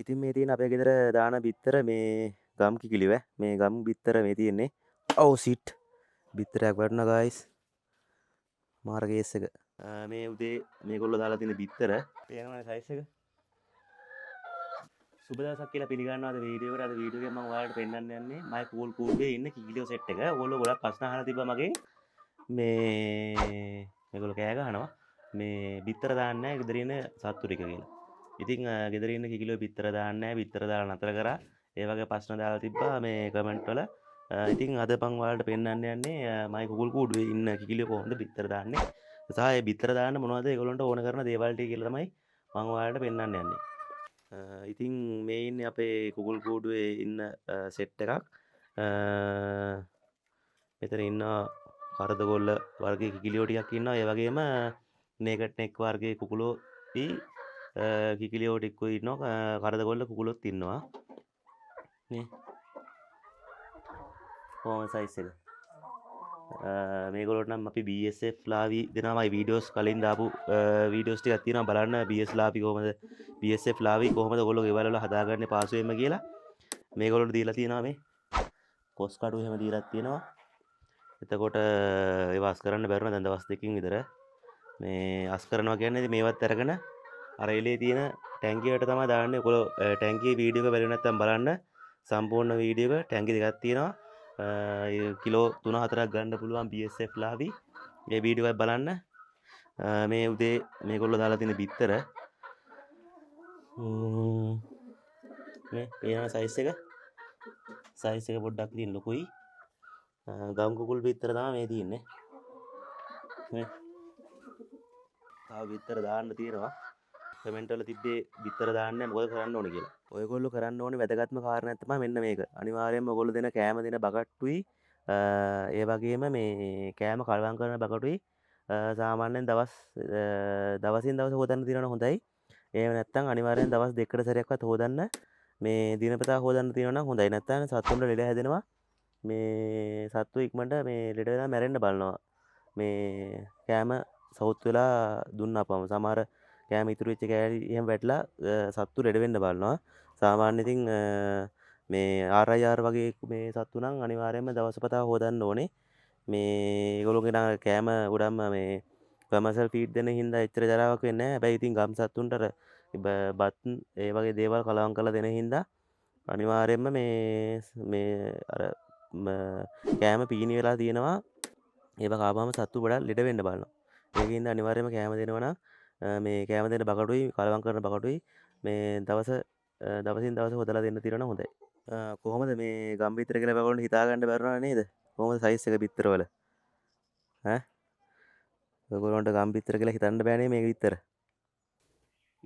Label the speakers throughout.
Speaker 1: ඉතින් මේ තියෙන අපේ ගෙදර දාන බිත්තර මේ ගම් කිකිලිව මේ ගම් බිත්තර මේ තියෙන්නේ. ඔව් සිට් බිත්තරයක් වැටුණා ගයිස්. මාර කේස් එක. මේ උදේ මේගොල්ලෝ දාලා තියෙන බිත්තර පේනවනේ සයිස් එක. සුබ දවසක් කියලා පිළිගන්නවා අද වීඩියෝ එකට. අද වීඩියෝ එකෙන් මම ඔයාලට පෙන්වන්න යන්නේ මගේ කූල් කූඩුවේ ඉන්න කිකිලියෝ සෙට් එක. ඔයගොල්ලෝ ගොඩක් ප්‍රශ්න අහලා තිබ්බා මගෙන්. මේ මේගොල්ලෝ කෑ ගහනවා මේ බිත්තර දාන්නේ නැහැ ගෙදර ඉන්න සත්තු ටික කියලා. ඉතින් ගෙදර ඉන්න කිකිලියෝ බිත්තර දාන්නේ නැහැ, බිත්තර දාලා නතර කරා. ඒ වගේ ප්‍රශ්න දාලා තිබ්බා මේ කමෙන්ට් වල. ඉතින් අද මං ඔයාලට පෙන්වන්න යන්නේ මගේ කුකුල් කූඩුවේ ඉන්න කිකිලියෝ කොහොමද බිත්තර දාන්නේ සහ ඒ බිත්තර දාන්න මොනවද ඒගොල්ලන්ට ඕන කරන දේවල් ටික කියලා තමයි මං ඔයාලට පෙන්වන්න යන්නේ. ඉතින් මේ ඉන්නේ අපේ කුකුල් කූඩුවේ ඉන්න සෙට් එකක්. මෙතන ඉන්නවා කරදගොල්ල වර්ගයේ කිකිලියෝ ටිකක් ඉන්නවා. ඒ වගේම නේකට් නෙක් වර්ගයේ කුකුලෝ කිකිලියෝ ටිකකුයි ඉන්නවා. කරදගොල්ල කුකුලොත් ඉන්නවා. නේ කොහොමද සයිස් එක? මේගොල්ලෝට නම් අපි BSF ලාවි දෙනවා. මගේ වීඩියෝස් කලින් දාපු වීඩියෝස් ටිකක් තියෙනවා බලන්න. BS ලාවි කොහොමද, BSF ලාවි කොහොමද ඔයගොල්ලෝ ගෙවල් වල හදාගන්නේ පාසුවෙන්ම කියලා මේගොල්ලෝට දීලා තියෙනවා. මේ කොස් කඩු එහෙම දීලා තියෙනවා. එතකොට ඒවා අස් කරන්න බැරුණා දැන් දවස් දෙකකින් විතර. මේ අස් කරනවා කියන්නේ ඉතින් මේවත් අරගෙන අර එළියේ තියෙන ටැංකියට තමයි දාන්නේ. ඔයගොල්ලෝ ටැංකියේ වීඩියෝ එක බැලුවේ නැත්නම් බලන්න සම්පූර්ණ වීඩියෝ එක. ටැංකි දෙකක් තියෙනවා. කිලෝ 3-4ක් ගන්න පුළුවන් BSF ලාවි. මේ වීඩියෝ එකක් බලන්න. මේ උදේ මේගොල්ලෝ දාලා තියෙන බිත්තර මේ පේන සයිස් එක. සයිස් එක පොඩ්ඩක් ඉතින් ලොකුයි. ගම් කුකුල් බිත්තර තමයි මේ තියෙන්නේ. මේ තව බිත්තර දාන්න තියෙනවා. කමෙන්ට් වල තිබ්බේ බිත්තර දාන්න මොකද කරන්න ඕනේ කියලා. ඔයගොල්ලෝ කරන්න ඕනේ වැදගත්ම කාරණයක් තමයි මෙන්න මේක. අනිවාර්යයෙන්ම ඔයගොල්ලෝ දෙන කෑම දෙන බකට්ටුයි, ඒ වගේම මේ කෑම කලවම් කරන බකටුයි, සාමාන්‍යයෙන් දවසින් දවස හොදන්න තියෙනවා හොඳයි. එහෙම නැත්නම් අනිවාර්යයෙන් දවස් දෙකකට සැරයක්වත් හොදන්න, මේ දිනපතා හොදන්න තියෙනවා නම් හොඳයි. නැත්නම් සත්තුන්ට ලෙඩ හැදෙනවා. මේ සත්තු ඉක්මනට මේ ලෙඩ වෙලා මැරෙන්න බලනවා. මේ කෑම සවුත් වෙලා දුන්නාපම සමහර කෑම ඉතුරු වෙච්ච කෑලි එහෙම වැටලා සත්තු ලෙඩ වෙන්න බලනවා. සාමාන්‍ය ඉතින් මේ RIR වගේ මේ සත්තු නම් අනිවාර්යයෙන්ම දවසපතා හොදන්න ඕනේ. මේ ඒගොල්ලෝගේ නම් කෑම ගොඩක්ම මේ කමර්ෂල් ෆීඩ් දෙන හින්දා එච්චර ජරාවක් වෙන්නේ නැහැ. හැබැයි ඉතින් ගම් සත්තුන්ට අර බත් ඒ වගේ දේවල් කලවම් කරලා දෙන හින්දා අනිවාර්යයෙන්ම මේ අර කෑම පීනි වෙලා තියෙනවා. ඒවා කාපුවම සත්තු ගොඩක් ලෙඩ වෙන්න බලනවා. ඒකින්ද අනිවාර්යයෙන්ම කෑම දෙනවා නම් මේ කෑම දෙන බකටුයි කලවම් කරන බකටුයි මේ දවසින් දවස හොදලා දෙන්න තියෙනවා නම් හොඳයි. කොහොමද මේ ගම් බිත්තර කියලා ඔයගොල්ලන්ට හිතා ගන්න බැරුණා නේද? කොහොමද සයිස් එක බිත්තරවල? ඈ ඔයගොල්ලන්ට ගම් බිත්තර කියලා හිතන්න බෑනේ මේක බිත්තර.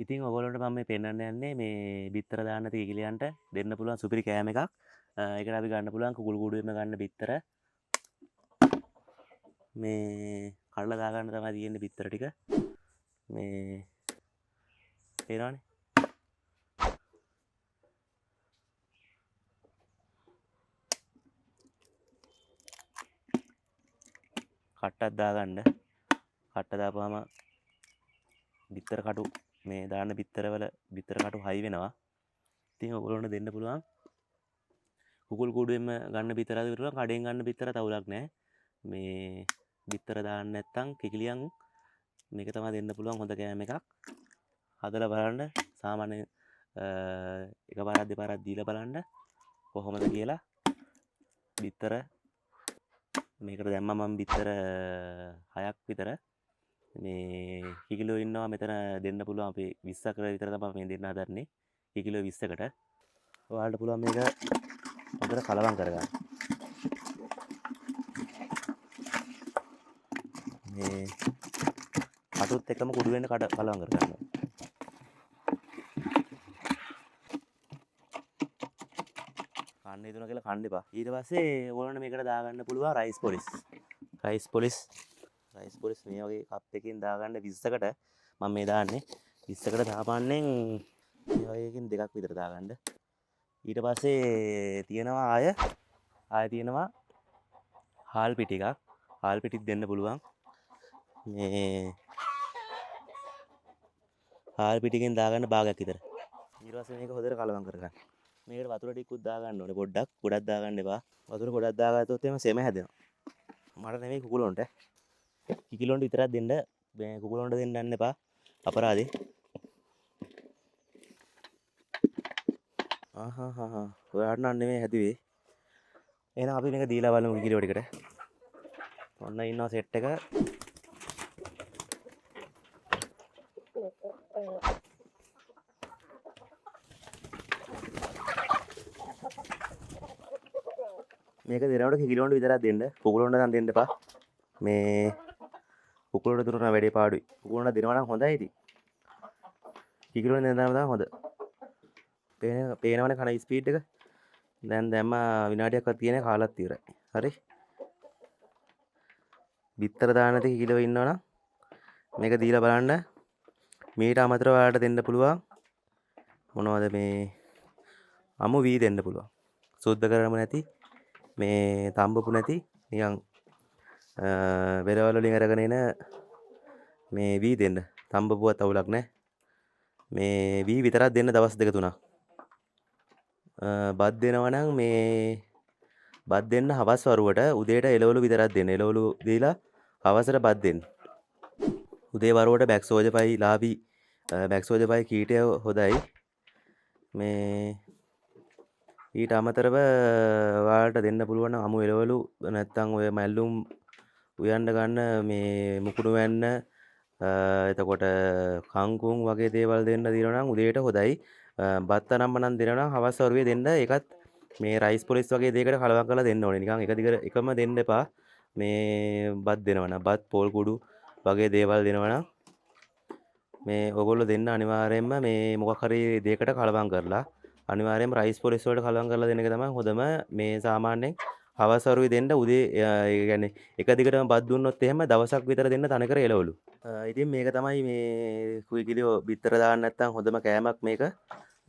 Speaker 1: ඉතින් ඔයගොල්ලන්ට මම මේ පෙන්වන්න යන්නේ මේ බිත්තර දාන්න කිකිලියන්ට දෙන්න පුළුවන් සුපිරි කෑම එකක්. ඒකට අපි ගන්න පුළුවන් කුකුල් කූඩුවෙම ගන්න බිත්තර. මේ කඩලා දාගන්න තමයි තියෙන්නේ බිත්තර ටික. මේ පේනවනේ. කට්ටක් දාගන්න. කට්ට දාපුවාම බිත්තර කටු මේ දාන බිත්තරවල බිත්තර කටු හයි වෙනවා. ඉතින් ඔයගොල්ලන්ට දෙන්න පුළුවන් කුකුල් කූඩුවෙන්ම ගන්න බිත්තර අද විතර කඩෙන් ගන්න බිත්තර තවුලක් නෑ. මේ බිත්තර දාන්න නැත්තම් කිකිලියන් මේක තමයි දෙන්න පුළුවන් හොඳ කෑම එකක්. හදලා බලන්න. සාමාන්‍ය එකපාරක් දෙපාරක් දීලා බලන්න කොහොමද කියලා. බිත්තර මේකට දැම්මා මම බිත්තර 6ක් විතර. මේ කිකිලියෝ ඉන්නවා මෙතන දෙන්න පුළුවන් අපි 20කට විතර තමයි මේ දෙන්න හදන්නේ. කිකිලියෝ 20කට. ඔයාලට පුළුවන් මේක හොඳට කලවම් කරගන්න. මේ කටුත් එක්කම කුඩු වෙන්න කලවම් කරගන්න. කන්න හිතුණා කියලා කන්න එපා. ඊට පස්සේ ඔයාලට මේකට දාගන්න පුළුවන් රයිස් පොලිස්. රයිස් පොලිස් මේ වගේ කප් එකකින් දාගන්න 20කට මම මේ දාන්නේ. 20කට සාමාන්‍යයෙන් මේ වගේ එකකින් දෙකක් විතර දාගන්න. ඊට පස්සේ තියෙනවා ආය තියෙනවා හාල් පිටි එකක්. හාල් පිටිත් දෙන්න පුළුවන්. මේ හාල් පිටිකින් දාගන්න භාගයක් විතර. ඊට පස්සේ මේක හොඳට කලවම් කරගන්න. මේකට වතුර ටිකකුත් දාගන්න ඕනේ පොඩ්ඩක්. ගොඩක් දාගන්න එපා. වතුර ගොඩක් දාගත්තොත් එහෙම සෙම හැදෙනවා. මට නෙමෙයි කුකුලොන්ට. කිකිලොන්ට විතරක් දෙන්න. මේ කුකුලොන්ට දෙන්න යන්න එපා. අපරාධේ. ආහා ඔයාට නම් නෙමෙයි හැදුවේ. එහෙනම් අපි මේක දීලා බලමු කිකිලියෝ ටිකට. ඔන්න ඉන්නවා සෙට් එක. මේක දෙනකොට කිකිලොන්ට විතරක් දෙන්න. කුකුලොන්ට නම් දෙන්න එපා. මේ කුකුලොන්ට දුන්නා නම් වැඩේ පාඩුයි. කුකුලොන්ට දෙනවා නම් හොඳයි ඉතින්. කිකිලොන්ට දෙනවා නම් හොඳ. පේනවනේ කන ස්පීඩ් එක. දැන් දැම්ම විනාඩියක්වත් තියෙන කාලත් ඉවරයි. හරි. බිත්තර දාන්න නැති කිකිලෝ ඉන්නවනම් මේක දීලා බලන්න. මීට අමතරව ඔයාලට දෙන්න පුළුවන් මොනවද මේ අමු වී දෙන්න පුළුවන්. සුද්ධ කරම නැති මේ තම්බපු නැති නිකන් වෙරවල වලින් අරගෙන එන මේ වී දෙන්න. තම්බපුවත් අවුලක් නෑ. මේ වී විතරක් දෙන්න දවස් දෙක තුනක්. බත් දෙනවා නම් මේ බත් දෙන්න හවස් වරුවට උදේට එළවලු විතරක් දෙන්න. එළවලු දීලා හවසට බත් දෙන්න. උදේ වරුවට බැක් සෝජ පයි ලාබි බැක් සෝජ පයි කීටය හොඳයි. මේ ඊට අමතරව ඔයාලට දෙන්න පුළුවන් නම් අමු එළවලු නැත්තම් ඔය මැල්ලුම් උයන්න ගන්න මේ මුකුණු වැන්න එතකොට කංකුම් වගේ දේවල් දෙන්න තියෙනවා නම් උදේට හොඳයි. බත් අනම්මනම් දෙනවා නම් හවස් වරුවේ දෙන්න. ඒකත් මේ රයිස් පොලිස් වගේ දෙයකට කලවම් කරලා දෙන්න ඕනේ. නිකන් එක දිගට එකම දෙන්න එපා. මේ බත් දෙනවා නම් බත් පොල් කුඩු වගේ දේවල් දෙනවා නම් මේ ඔයගොල්ලෝ දෙන්න අනිවාර්යයෙන්ම මේ මොකක් හරි දෙයකට කලවම් කරලා අනිවාර්යයෙන්ම රයිස් පොලිස් වලට කලවම් කරලා දෙන එක තමයි හොඳම. මේ සාමාන්‍යයෙන් හවස් වරුවේ දෙන්න උදේ ඒ කියන්නේ එක දිගටම බත් දුන්නොත් එහෙම දවසක් විතර දෙන්න තනකර එළවලු. ඉතින් මේක තමයි මේ කුයිකිලියෝ බිත්තර දාන්න නැත්තම් හොඳම කෑමක් මේක.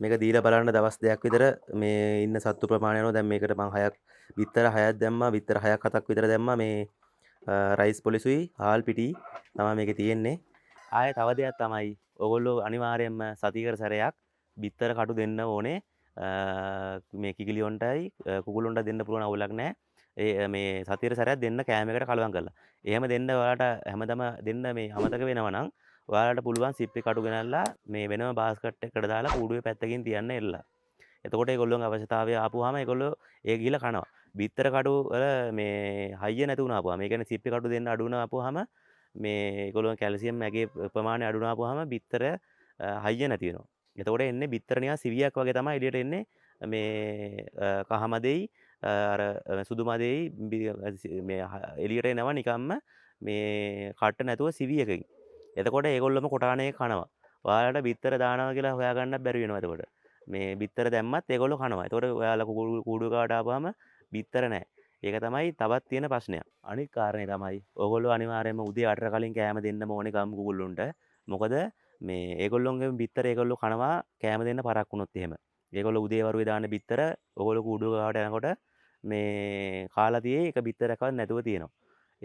Speaker 1: මේක දීලා බලන්න දවස් දෙකක් විතර මේ ඉන්න සත්තු ප්‍රමාණය අනුව දැන් මේකට මං 6ක් බිත්තර 6ක් දැම්මා. බිත්තර 6ක් 7ක් විතර දැම්මා. මේ රයිස් පොලිසුයි හාල් පිටි තමයි මේකේ තියෙන්නේ. ආයේ තව දෙයක් තමයි ඔයගොල්ලෝ අනිවාර්යයෙන්ම සතියකට සැරයක් බිත්තර කටු දෙන්න ඕනේ. මේ කිකිලියොන්ටයි කුකුලොන්ට දෙන්න පුළුවන් අවුලක් නෑ. ඒ මේ සතියට සැරයක් දෙන්න කෑම එකට කලවම් කරලා. එහෙම දෙන්න ඔයාලට හැමදම දෙන්න මේ අමතක වෙනවා නම් ඔයාලට පුළුවන් සිප්පි කටු ගෙනල්ලා මේ වෙනම බාස්කට් එකකට දාලා කූඩුවේ පැත්තකින් තියන්න එල්ලලා. එතකොට ඒගොල්ලෝගේ අවශ්‍යතාවය ආපුවාම ඒගොල්ලෝ ඒ ගිහලා කනවා. බිත්තර කටු වල මේ හයිය නැති වුණා ආපුවාම, ඒ කියන්නේ සිප්පි කටු දෙන්න අඩු වුණා ආපුවාම මේ ඒගොල්ලෝගේ කැල්සියම් ඇගේ ප්‍රමාණය අඩු වුණා ආපුවාම බිත්තර හයිය නැති වෙනවා. එතකොට එන්නේ බිත්තර නිකන් සිවියක් වගේ තමයි එළියට එන්නේ. මේ කහ මදෙයි අර සුදු මදෙයි මේ එළියට එනවා නිකම්ම මේ කට්ට නැතුව සිවියකින්. එතකොට ඒගොල්ලොම කොටානේ කනවා. ඔයාලට බිත්තර දානවා කියලා හොයාගන්නත් බැරි වෙනවා එතකොට. මේ බිත්තර දැම්මත් ඒගොල්ලෝ කනවා. එතකොට ඔයාලා කූඩුව ගාවට ආපුවාම බිත්තර නැහැ. ඒක තමයි තවත් තියෙන ප්‍රශ්නයක්. අනිත් කාරණේ තමයි ඔයගොල්ලෝ අනිවාර්යයෙන්ම උදේ 8ට කලින් කෑම දෙන්නම ඕනේ ගම් කුකුල්ලුන්ට. මොකද මේ ඒගොල්ලොන්ගේ බිත්තර ඒගොල්ලෝ කනවා කෑම දෙන්න පරක් වුණොත් එහෙම. ඒගොල්ලෝ උදේ වරුවේ දාන බිත්තර ඔයගොල්ලෝ කූඩුව ගාවට යනකොට මේ කාලා තියේ එක බිත්තරයක්වත් නැතුව තියෙනවා.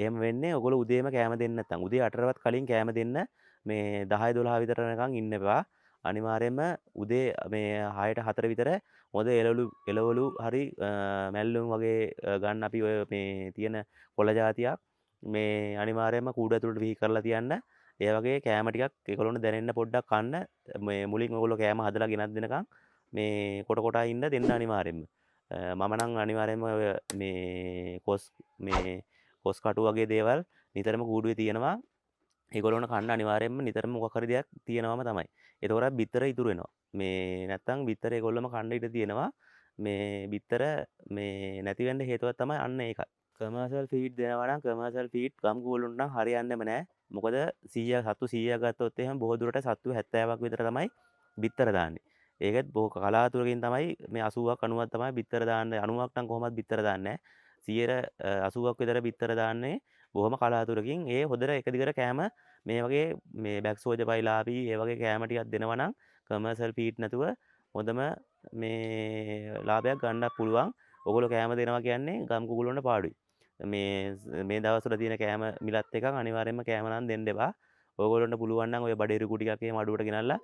Speaker 1: එහෙම වෙන්නේ ඔයගොල්ලෝ උදේම කෑම දෙන්න නැත්නම් උදේ 8ටවත් කලින් කෑම දෙන්න මේ 10 12 විතර යනකම් ඉන්න එපා. අනිවාර්යයෙන්ම උදේ මේ 6ට 4 විතර හොඳ එළවලු හරි මැල්ලුම් වගේ ගන්න අපි ඔය මේ තියෙන කොළ ජාතියක් මේ අනිවාර්යයෙන්ම කූඩු ඇතුළට විහි කරලා තියන්න. ඒ වගේ කෑම ටිකක් ඒගොල්ලොන්ට දැනෙන්න පොඩ්ඩක් කන්න මේ මුලින් ඔයගොල්ලෝ කෑම හදලා ගෙනත් දෙනකන් මේ කොට කොටා ඉන්න දෙන්න අනිවාර්යයෙන්ම. මම නම් අනිවාර්යයෙන්ම ඔය මේ කොස් කටු වගේ දේවල් නිතරම කූඩුවේ තියෙනවා. ඒගොල්ලොන්ට කන්න අනිවාර්යයෙන්ම නිතරම මොකක් හරි දෙයක් තියෙනවම තමයි. එතකොට බිත්තර ඉතුරු වෙනවා. මේ නැත්තම් බිත්තර ඒගොල්ලොම කන්න ඉඩ තියෙනවා. මේ බිත්තර මේ නැති වෙන්න හේතුවක් තමයි අන්න ඒකත්. කමර්ෂල් ෆීඩ් දෙනවා නම් කමර්ෂල් ෆීඩ් ගම් කුකුලුන්ට නම් හරියන්නේම නෑ. මොකද 100 සත්තු 100ක් ගත්තොත් එහෙම බොහෝ දුරට සත්තු 70ක් විතර තමයි බිත්තර දාන්නේ. ඒකත් බොහෝ කලාතුරකින් තමයි මේ 80ක් 90ක් තමයි බිත්තර දාන්නේ. 90ක් නම් කොහොමවත් බිත්තර දාන්නේ නෑ. 80ක් විතර බිත්තර දාන්නේ බොහොම කලාතුරකින්. ඒ හොදට එක දිගට කෑම මේ වගේ මේ බැක් සෝජ පයිලාපි ඒ වගේ කෑම ටිකක් දෙනවා නම් කමර්ෂල් ෆීඩ් නැතුව හොඳම මේ ලාභයක් ගන්න පුළුවන්. ඔයගොල්ලෝ කෑම දෙනවා කියන්නේ ගම් කුකුලොන්ට පාඩුයි. මේ දවස්වල තියෙන කෑම මිලත් එකක් අනිවාර්යයෙන්ම කෑම නම් දෙන්න එපා. ඔයගොල්ලන්ට පුළුවන් නම් ඔය බඩේරු ටිකක් එහෙම අඩුවට ගෙනල්ලා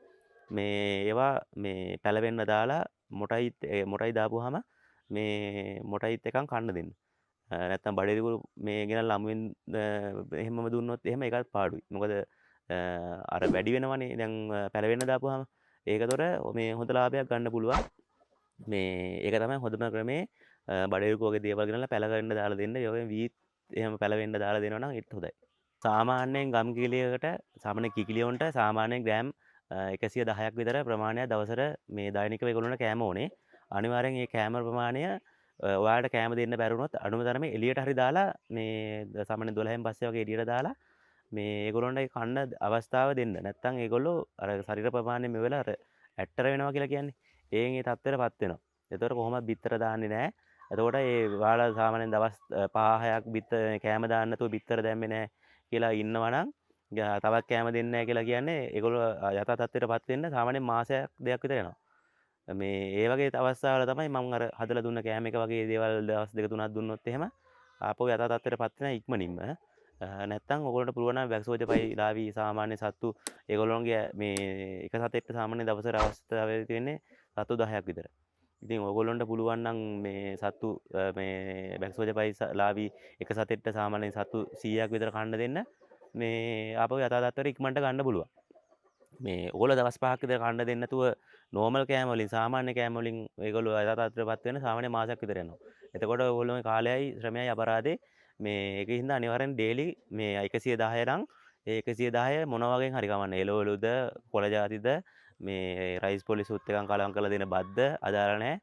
Speaker 1: මේ ඒවා මේ පැලවෙන්න දාලා මොටයි දාපුවාම මේ මොටයිත් එකක් කන්න දෙන්න. නැත්තම් බඩේරිගු මේ ගෙනල්ලා අමුවෙන් එහෙමම දුන්නොත් එහෙම ඒකත් පාඩුයි. මොකද අර වැඩි වෙනවනේ දැන් පැලවෙන්න දාපුවාම. ඒකතොර මේ හොඳ ලාභයක් ගන්න පුළුවන්. මේ ඒක තමයි හොඳම ක්‍රමේ. බඩේරිගු වගේ දේවල් ගෙනල්ලා පැලවෙන්න දාලා දෙන්න. ඒ වගේම වීත් එහෙම පැලවෙන්න දාලා දෙනවා නම් ඒත් හොඳයි. සාමාන්‍යයෙන් ගම් කිකිලියකට සාමාන්‍ය කිකිලියොන්ට සාමාන්‍යයෙන් ග්‍රෑම් 110ක් විතර ප්‍රමාණයක් දවසට මේ දෛනිකව ඒගොල්ලන්ට කෑම ඕනේ. අනිවාර්යෙන් මේ කෑම ප්‍රමාණය ඔයාලට කෑම දෙන්න බැරි වුණොත් අඩුම තරමේ එළියට හරි දාලා මේ සාමාන්‍ය 12න් පස්සේ වගේ එළියට දාලා මේ ඒගොල්ලන්ට ඒ කන්න අවස්ථාව දෙන්න. නැත්තම් ඒගොල්ලෝ අර ශරීර ප්‍රමාණය මේ වෙලාව අර ඇට්ටර වෙනවා කියලා කියන්නේ. ඒන් ඒ තත්ත්වයට පත් වෙනවා. එතකොට කොහොමවත් බිත්තර දාන්නේ නැහැ. එතකොට ඒ ඔයාලා සාමාන්‍යයෙන් දවස් 5-6ක් බිත්තර කෑම දාන්න නැතුව බිත්තර දැම්මේ නැහැ කියලා ඉන්නවා නම් තවත් කෑම දෙන්නේ නැහැ කියලා කියන්නේ ඒගොල්ලෝ යථා තත්ත්වයට පත් වෙන්න සාමාන්‍යයෙන් මාසයක් දෙකක් විතර යනවා. මේ ඒ වගේ අවස්ථාවල තමයි මම අර හදලා දුන්න කෑම එක වගේ දේවල් දවස් දෙක තුනක් දුන්නොත් එහෙම ආපහු යථා තත්ත්වයට පත් වෙන ඉක්මනින්ම. නැත්තම් ඔයගොල්ලන්ට පුළුවන් නම් වැක්සෝජ පයි ලාවි සාමාන්‍ය සත්තු ඒගොල්ලන්ගේ මේ එක සතෙක්ට සාමාන්‍ය දවසට අවස්ථාව තියෙන්නේ සත්තු 10ක් විතර. ඉතින් ඔයගොල්ලන්ට පුළුවන් නම් මේ සත්තු මේ වැක්සෝජ පයි ලාවි එක සතෙක්ට සාමාන්‍ය සත්තු 100ක් විතර කන්න දෙන්න මේ ආපහු යථා තත්ත්වයට ඉක්මනට ගන්න පුළුවන්. මේ ඔයගොල්ලෝ දවස් 5ක් විතර කන්න දෙන්න නැතුව නෝමල් කෑම වලින් සාමාන්‍ය කෑම වලින් ඒගොල්ලෝ යථා තත්ත්වයට පත් වෙන සාමාන්‍ය මාසයක් විතර යනවා. එතකොට ඔයගොල්ලෝගේ කාලයයි ශ්‍රමයයි අපරාධේ. මේ ඒක හින්දා අනිවාර්යෙන් ඩේලි මේ 110 නම් ඒ 110 මොන වගේන් හරි කමන්නේ. එළවලුද කොළ ජාතිද මේ රයිස් පොලිස් උත් එකක් කලවම් කරලා දෙන බද්ද අදාළ නැහැ.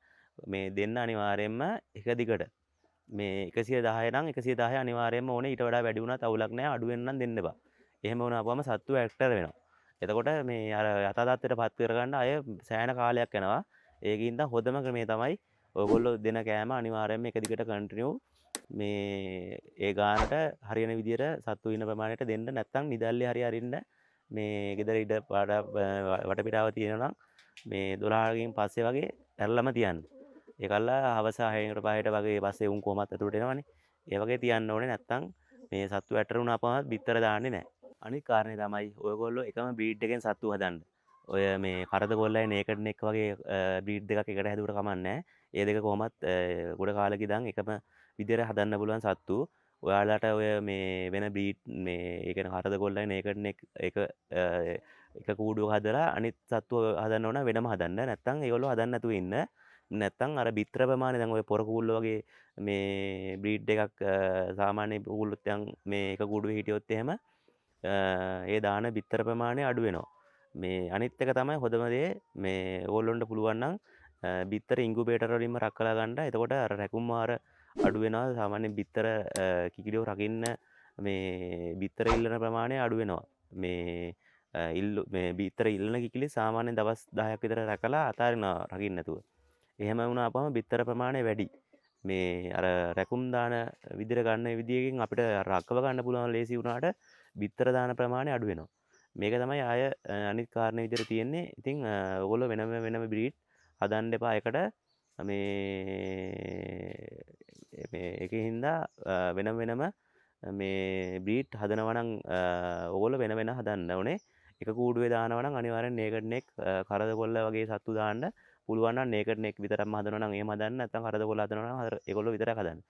Speaker 1: මේ දෙන්න අනිවාර්යයෙන්ම එක දිගට මේ 110 නම් 110 අනිවාර්යයෙන්ම ඕනේ. ඊට වඩා වැඩි වුණත් අවුලක් නැහැ. අඩු වෙන්න නම් දෙන්න එපා. එහෙම වුණාපුවම සත්තු ඇක්ටර් වෙනවා. එතකොට මේ අර යථා තත්ත්වයට පත් කරගන්න අය සෑහෙන කාලයක් යනවා. ඒකින්ද හොඳම ක්‍රමය තමයි ඔයගොල්ලෝ දෙන කෑම අනිවාර්යයෙන්ම එක දිගට කන්ටිනියු මේ ඒ ගානට හරියන විදියට සත්තු ඉන්න ප්‍රමාණයට දෙන්න. නැත්නම් නිදල්ලේ හරි අරින්න මේ ගෙදර ඉඩ වටපිටාව තියෙනවා නම් මේ 12කින් පස්සේ වගේ ඇරලම තියන්න. ඒකල්ලා හවස 6කට 5ට වගේ පස්සේ උන් කොහොමත් ඇතුළට එනවනේ. ඒ වගේ තියන්න ඕනේ. නැත්නම් මේ සත්තු ඇටර වුණාපම බිත්තර දාන්නේ නැහැ. අනිත් කාරණේ තමයි ඔයගොල්ලෝ එකම බ්‍රීඩ් එකෙන් සත්තු හදන්න. ඔය මේ කරද කොල්ලයි නේකඩ් නෙක් වගේ බ්‍රීඩ් දෙකක් එකට හැදුවට කමක් නැහැ. ඒ දෙක කොහොමත් ගොඩ කාලෙක ඉඳන් එකම විදියට හදන්න පුළුවන් සත්තු. ඔයාලට ඔය මේ වෙන බ්‍රීඩ් මේ ඒ කියන්නේ කරද කොල්ලයි නේකඩ් නෙක් එක කූඩුවක හදලා අනිත් සත්තු හදන්න ඕන වෙනම හදන්න. නැත්නම් ඒගොල්ලෝ හදන්න නැතුව ඉන්න. නැත්නම් අර බිත්‍ර ප්‍රමාණය දැන් ඔය පොර කූල්ල වගේ මේ බ්‍රීඩ් එකක් සාමාන්‍ය කූල්ලොත් දැන් මේ එක කූඩුවේ හිටියොත් එහෙම ඒ දාන බිත්තර ප්‍රමාණය අඩු වෙනවා. මේ අනිත් එක තමයි හොඳම දේ මේ ඕගොල්ලොන්ට පුළුවන් නම් බිත්තර ඉන්කියුබේටර් වලින්ම රක්කලා ගන්න. එතකොට අර රැකුම් වාර අඩු වෙනවා. සාමාන්‍යයෙන් බිත්තර කිකිලියෝ රකින්න මේ බිත්තර ඉල්ලන ප්‍රමාණය අඩු වෙනවා. මේ මේ බිත්තර ඉල්ලන කිකිලි සාමාන්‍යයෙන් දවස් 10ක් විතර රැකලා අතාරිනවා රකින්න නැතුව. එහෙම වුණාපම බිත්තර ප්‍රමාණය වැඩි. මේ අර රැකුම් දාන විදියට ගන්න විදියකින් අපිට රක්කව ගන්න පුළුවන් ලේසි වුණාට බිත්තර දාන ප්‍රමාණය අඩු වෙනවා. මේක තමයි ආය අනිත් කාරණේ විදියට තියෙන්නේ. ඉතින් ඔයගොල්ලෝ වෙනම වෙනම බ්‍රීඩ් හදන්න එපා එකට. මේ මේ ඒකෙන් හින්දා වෙනම වෙනම මේ බ්‍රීඩ් හදනවා නම් ඔයගොල්ලෝ වෙන වෙන හදන්න ඕනේ. එක කූඩුවේ දානවා නම් අනිවාර්යෙන් නේකඩ් නෙක් කරද කොල්ල වගේ සත්තු දාන්න පුළුවන් නම් නේකඩ් නෙක් විතරක්ම හදනවා නම් එහෙම හදන්න. නැත්නම් කරද කොල්ල හදනවා නම් ඒගොල්ලෝ විතරක් හදන්න.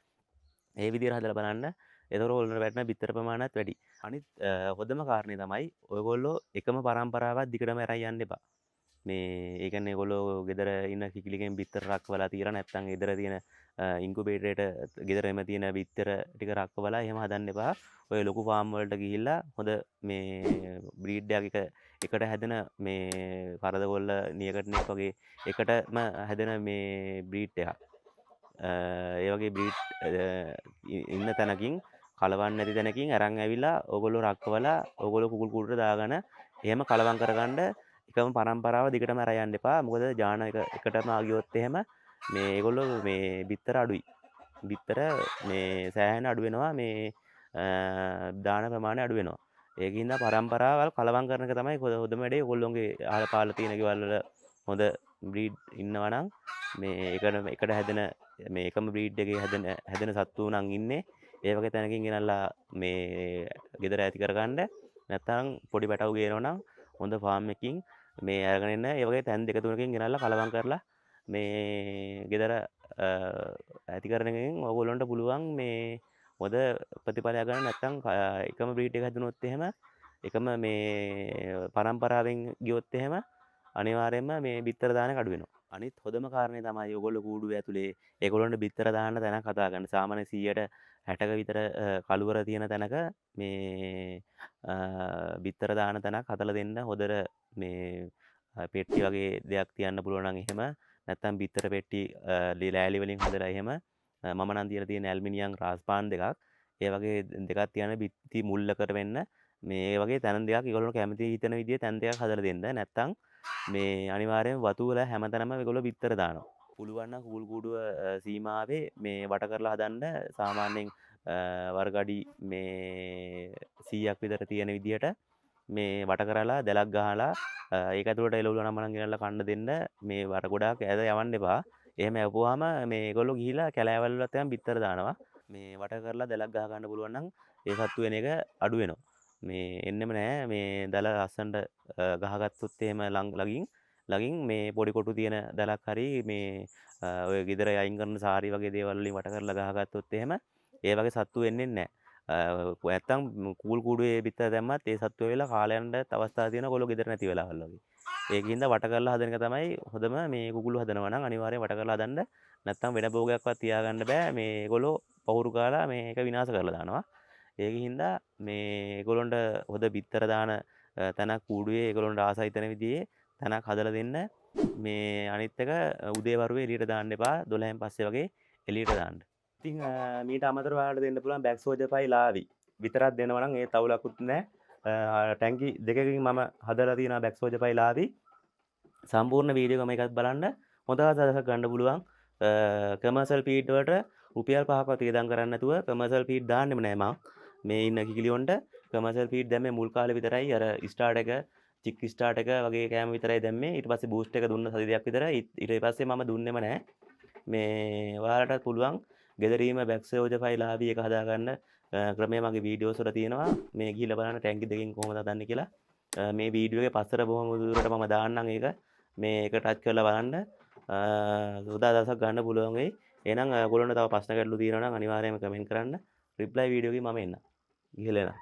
Speaker 1: ඒ විදියට හදලා බලන්න. එතකොට ඔයගොල්ලන්ට වැටෙන බිත්තර ප්‍රමාණයත් වැඩි. අනිත් හොඳම කාරණේ තමයි ඔයගොල්ලෝ එකම පරම්පරාවක් දිගටම අරන් යන්න එපා. මේ ඒ කියන්නේ ඔයගොල්ලෝ ගෙදර ඉන්න කිකිලිගෙන් බිත්තර රක්වලා තියලා නැත්නම් ගෙදර තියෙන ඉන්කියුබේටරේට ගෙදරම තියෙන බිත්තර ටික රක්වලා එහෙම හදන්න එපා. ඔය ලොකු ෆාම් වලට ගිහිල්ලා හොඳ මේ බ්‍රීඩ් එකක් එකට හැදෙන මේ කරද කොල්ල නියකට නෙක් වගේ එකටම හැදෙන මේ බ්‍රීඩ් එකක්. ඒ වගේ බ්‍රීඩ් ඉන්න තැනකින් කලවම් නැති තැනකින් අරන් ඇවිල්ලා ඔයගොල්ලෝ රක්වලා ඔයගොල්ලෝ කුකුල් කූඩුවට දාගෙන එහෙම කලවම් කරගන්න එකම පරම්පරාව දිගටම අරන් යන්න එපා. මොකද ජාන එකටම ගියොත් එහෙම මේ ඒගොල්ලෝ මේ බිත්තර අඩුයි. බිත්තර මේ සෑහෙන අඩු වෙනවා. මේ දාන ප්‍රමාණය අඩු වෙනවා. ඒකින්ද පරම්පරාවල් කලවම් කරන එක තමයි හොඳම වැඩේ. ඔයගොල්ලෝගේ අහල පාල තියෙන ගෙවල් වල හොඳ බ්‍රීඩ් ඉන්නවා නම් මේ එකට හැදෙන මේ එකම බ්‍රීඩ් එකේ හැදෙන සත්තු නම් ඉන්නේ. ඒ වගේ තැනකින් ගෙනල්ලා මේ ගෙදර ඇති කරගන්න. නැත්නම් පොඩි පැටවු ගේනවා නම් හොඳ ෆාම් එකකින් මේ අරගෙන එන්න. ඒ වගේ තැන් දෙක තුනකින් ගෙනල්ලා කලවම් කරලා මේ ගෙදර ඇති කරන එකෙන් ඔයගොල්ලන්ට පුළුවන් මේ හොඳ ප්‍රතිඵලයක් ගන්න. නැත්තම් එකම බ්‍රීඩ් එක හැදුනොත් එහෙම එකම මේ පරම්පරාවෙන් ගියොත් එහෙම අනිවාර්යයෙන්ම මේ බිත්තර දාන එක අඩු වෙනවා. අනිත් හොඳම කාරණේ තමයි ඔයගොල්ලෝ කූඩුවේ ඇතුලේ ඒගොල්ලන්ට බිත්තර දාන්න තැනක් හදා ගන්න. සාමාන්‍ය 160ක විතර කළුවර තියෙන තැනක මේ බිත්තර දාන තැනක් හදලා දෙන්න. හොඳට මේ පෙට්ටි වගේ දෙයක් තියන්න පුළුවන් නම් එහෙම, නැත්තම් බිත්තර පෙට්ටි ලෑලි වලින් හදලා එහෙම, මම නම් තියලා තියෙන ඇල්මිනියම් රාස්පාන් දෙකක්, ඒ වගේ දෙකක් තියන බිත්ති මුල්ලකට වෙන්න මේ වගේ තැන් දෙකක් ඒගොල්ලෝ කැමති හිතන විදිහේ තැන් දෙකක් හදලා දෙන්න. නැත්තම් මේ අනිවාර්යයෙන්ම වතු වල හැමතැනම ඒගොල්ලෝ බිත්තර දානවා. පුළුවන් නම් කුකුල් කූඩුව සීමාවේ මේ වට කරලා හදන්න. සාමාන්‍යයෙන් වර්ග අඩි මේ 100ක් විතර තියෙන විදිහට මේ වට කරලා දැලක් ගහලා ඒක ඇතුළට එළවලු අනම්මනම් ගෙනල්ලා කන්න දෙන්න. මේ වර ගොඩාක් ඈත යවන්න එපා. එහෙම යවපුවාම මේ ඒගොල්ලෝ ගිහිලා කැලෑවල් වලත් යන් බිත්තර දානවා. මේ වට කරලා දැලක් ගහ ගන්න පුළුවන් නම් ඒ සත්තු එන එක අඩු වෙනවා. මේ එන්නෙම නෑ. මේ දැල ලස්සනට ගහගත්තොත් එහෙම ළඟින් මේ පොඩි කොටු තියෙන දැලක් හරි මේ ඔය ගෙදර අයින් කරන සාරි වගේ දේවල් වලින් වට කරලා ගහගත්තොත් එහෙම ඒ වගේ සත්තු එන්නේ නෑ. නැත්තම් කුකුල් කූඩුවේ බිත්තර දැම්මත් ඒ සත්තු ඇවිල්ලා කාලය යනටත් අවස්ථා තියෙනවා ඔයගොල්ලෝ ගෙදර නැති වෙලාවල් වගේ. ඒකින්ද වට කරලා හදන එක තමයි හොඳම. මේ කුකුළු හදනවා නම් අනිවාර්යයෙන් වට කරලා හදන්න. නැත්තම් වෙන භෝගයක්වත් තියාගන්න බෑ. මේ ඒගොල්ලෝ පහුරු කාලා මේක විනාශ කරලා දානවා. ඒකින්ද මේ ඒගොල්ලොන්ට හොඳ බිත්තර දාන තැනක් කූඩුවේ ඒගොල්ලොන්ට ආසයි තැන විදිහේ තැනක් හදලා දෙන්න. මේ අනිත් එක උදේ වරුවේ එළියට දාන්න එපා. 12න් පස්සේ වගේ එළියට දාන්න. ඉතින් මීට අමතරව ඔයාලට දෙන්න පුළුවන් බැක් සෝජර් පයි ලාවි විතරක් දෙනවා නම් ඒ තවුලකුත් නෑ. ටැංකි දෙකකින් මම හදලා තියෙනවා බැක් සෝජර් පයි ලාවි. සම්පූර්ණ වීඩියෝ එක මේකත් බලන්න. හොඳ අදහසක් ගන්න පුළුවන්. කමර්ෂල් ෆීඩ් වලට රුපියල් 5ක්වත් වියදම් කරන්නේ නැතුව කමර්ෂල් ෆීඩ් දාන්නෙම නෑ මං. මේ ඉන්න කිකිලියොන්ට කමර්ෂල් ෆීඩ් දැම්මේ මුල් කාලේ විතරයි. අර ස්ටාර්ට් එක, චික් ස්ටාර්ට් එක වගේ කෑම විතරයි දැම්මේ. ඊට පස්සේ බූස්ට් එක දුන්න සති දෙකක් විතර. ඊට පස්සේ මම දුන්නෙම නෑ. මේ ඔයාලටත් පුළුවන් ගෙදරීම බැක් සෝජර් පයි ලාවි එක හදාගන්න ක්‍රමය මගේ වීඩියෝස් වල තියෙනවා. මේ ගිහිල්ලා බලන්න ටැංකි දෙකෙන් කොහොමද හදන්නේ කියලා. මේ වීඩියෝ එකේ පස්සට බොහොම දුරට මම දාන්නම් ඒක. මේ එක ටච් කරලා බලන්න. හොඳ අදහසක් ගන්න පුළුවන් වෙයි. එහෙනම් ඔයගොල්ලන්ට තව ප්‍රශ්න ගැටලු තියෙනවා නම් අනිවාර්යයෙන්ම කමෙන්ට් කරන්න. රිප්ලයි වීඩියෝ එකකින් මම එන්නම්. ගිහලා එනවා.